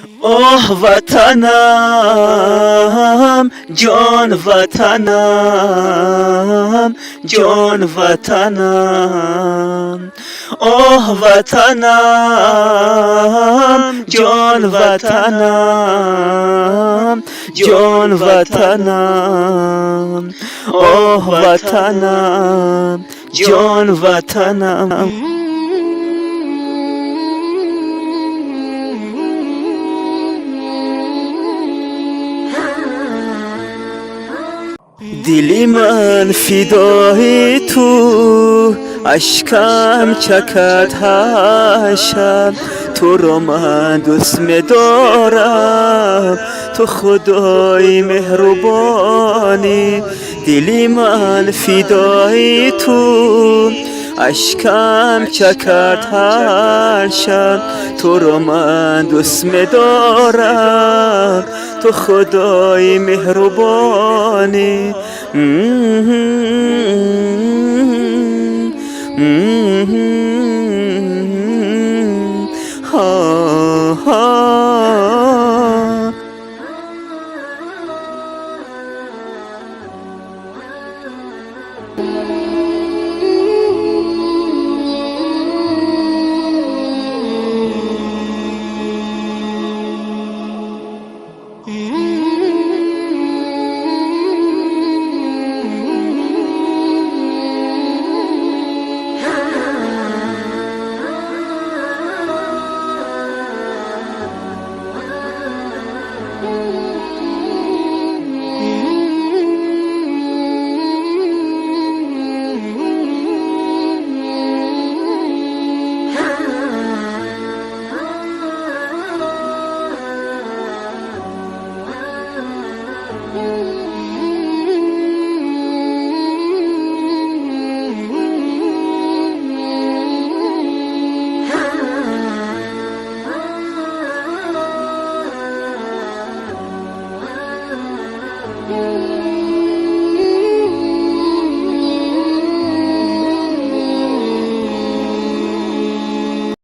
Оҳ, ватанам, ҷон ватанам, ҷон ватанам. Оҳ, ватанам, ҷон ватанам, ҷон ватанам. Оҳ, ватанам, ҷон ватанам. Дили ман фидои ту, ашкам чакад ҳар шаб. Туро ман дӯст медорам, ту худои меҳрубонӣ. Дили ман фидои ту, ашкам чакад ҳар шаб. Туро ман дӯст медорам, ту худои меҳрубонӣ.